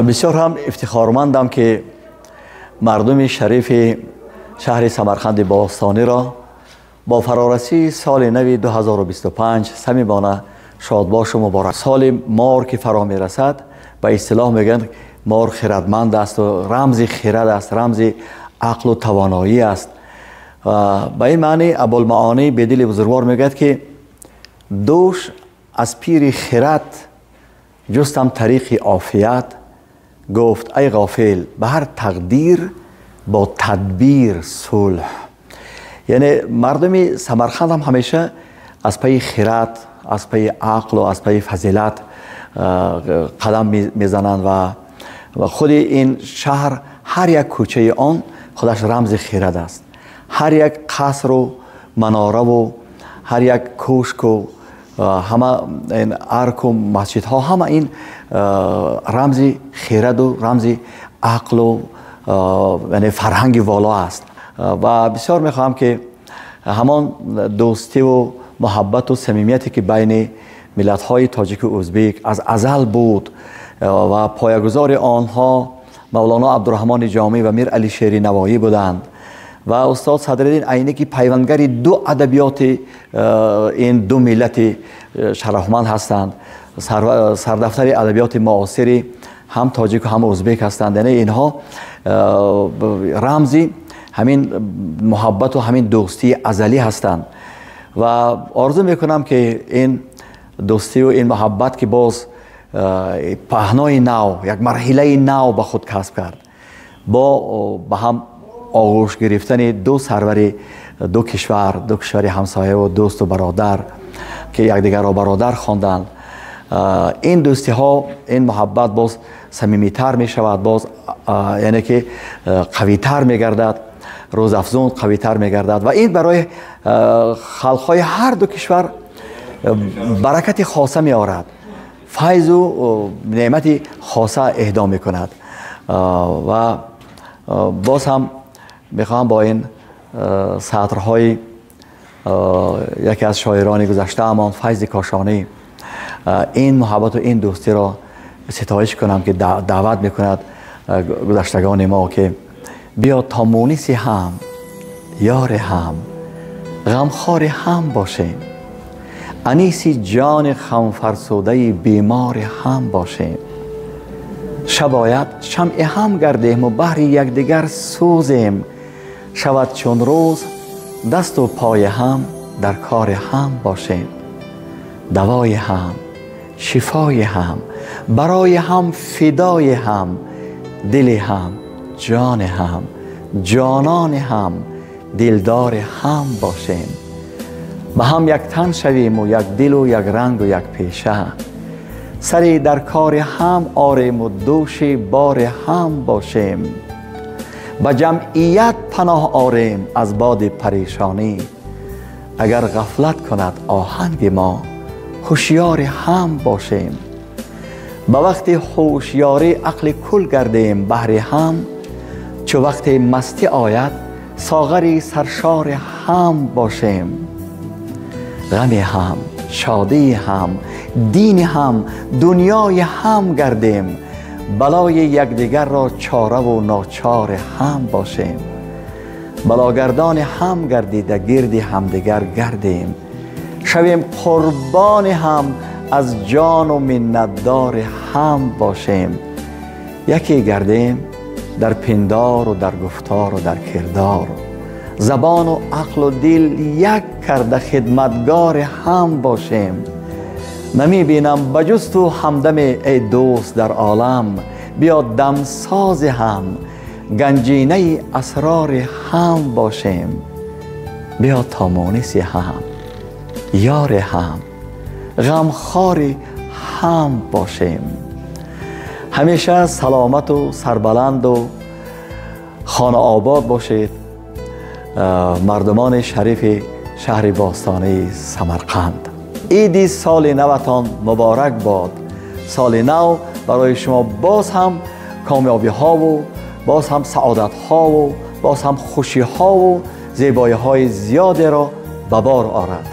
Бисёр ҳам ифтихормандам, ки мардуми шарифи шаҳри Самарқанди бостониро бо фарорасии соли нави 2025 самимона шодбошу муборак. Соли мор ки фаро мерасад, ба истилоҳ мегӯянд, мор хирадманд аст ва рамзи хирад аст, рамзи ақлу тавоноӣ аст. Ба ин маъни Абулмаонӣ Бедили бузургвор мегӯяд, ки дӯш аз пири хирад ҷустам тариқи офият, гуфт: ай ғофил, ба ҳар тақдир бо тадбир сулҳ. Яъне мардуми Самарқанд ҳам ҳамеша аз пайи хирад, аз пайи ақлу аз пайи фазилат қадам мезананд ва худи ин шаҳр, ҳар як кӯчаи он худаш рамзи хирад аст. Ҳар як қасру манораву ҳар як кӯшку ҳама ин арку масҷидҳо, ҳама ин рамзи хираду рамзи ақлу яъне фарҳанги воло аст. Ва бисёр мехоҳам, ки ҳамон дӯстиву муҳаббату самимияте, ки байни миллатҳои тоҷику ӯзбек аз азал буд ва поягузори онҳо Мавлоно Абдураҳмони Ҷомӣ ва Мир Алишери Навоӣ буданд ва устод Садриддин Айнӣ, ки пайвандари ду адабиёти ин ду миллати шарафманд ҳастанд, сардафтари адабиёти муосири ҳам тоҷику ҳам ӯзбек ҳастанд, яъне инҳо рамзи ҳамин муҳаббату ҳамин дӯстии азалӣ ҳастанд. Ва орзу мекунам, ки ин дӯстию ин муҳаббат, ки боз паҳнои нав, як марҳилаи нав ба худ касб кард бо ба ҳам оғӯш гирифтани ду сарвари ду кишвар, ду кишвари ҳамсояву дӯсту бародар, ки якдигарро бародар хонданд, ин дӯстиҳо, ин муҳаббат боз самимитар мешавад, боз яъне ки қавитар мегардад, рӯзафзун қавитар мегардад ва ин барои халқҳои ҳар ду кишвар баракати хоса меорад, файзу неъмати хоса эҳдо мекунад. Ва боз ҳам мехоҳам бо ин сатрҳои яке аз шоирони гузаштаамон, Файзи Кошонӣ, ин муҳаббату ин дӯстиро ситоиш кунам, ки даъват мекунад гузаштагони мо, ки биё то муниси ҳам, ёри ҳам, ғамхори ҳам бошем, аниси ҷони хамфарсудаи бемори ҳам бошем, шабояд шамъи ҳам гардем баҳри якдигар сӯзем, шавад чун рӯз дасту пои ҳам дар кори ҳам бошем, давои ҳам, шифои ҳам, барои ҳам фидои ҳам, дили ҳам, ҷони ҳам, ҷонони ҳам, дилдори ҳам бошем, ба ҳам як тан шавему як дилу як рангу як пеша, сари дар кори ҳам орему дӯши бори ҳам бошем, ба ҷамъият паноҳ орем аз боди парешонӣ, агар ғафлат кунад оҳанги мо ҳушёри ҳам бошем, ба вақти ҳушёрӣ ақли кул гардем баҳри ҳам, чу вақте мастӣ ояд соғари саршори ҳам бошем, ғами ҳам, шодии ҳам, дини ҳам, дунёи ҳам гардем, балои якдигарро чораву ночори ҳам бошем, балогардони ҳам гардида гирди ҳамдигар гардем, шавем қурбони ҳам, аз ҷону миннатдори ҳам бошем, яке гардем дар пиндору дар гуфтору дар кирдор, забону ақлу дил як карда хидматгори ҳам бошем. Намебинам ба ҷуз ту ҳамдаме, эй дӯст, дар олам, биё дамсози ҳам, ганҷинаи асрори ҳам бошем, биё то муниси ҳам, ёри ҳам, ғамхори ҳам бошем. Ҳамеша саломату сарбаланду хонаобод бошед, мардумони шарифи шаҳри бостонии Самарқанд. Иди соли наватон муборак бод. Соли нав барои шумо боз ҳам комёбиҳову боз ҳам саодатҳову боз ҳам хушиҳову зебоиҳои зиёдеро ба бор орад.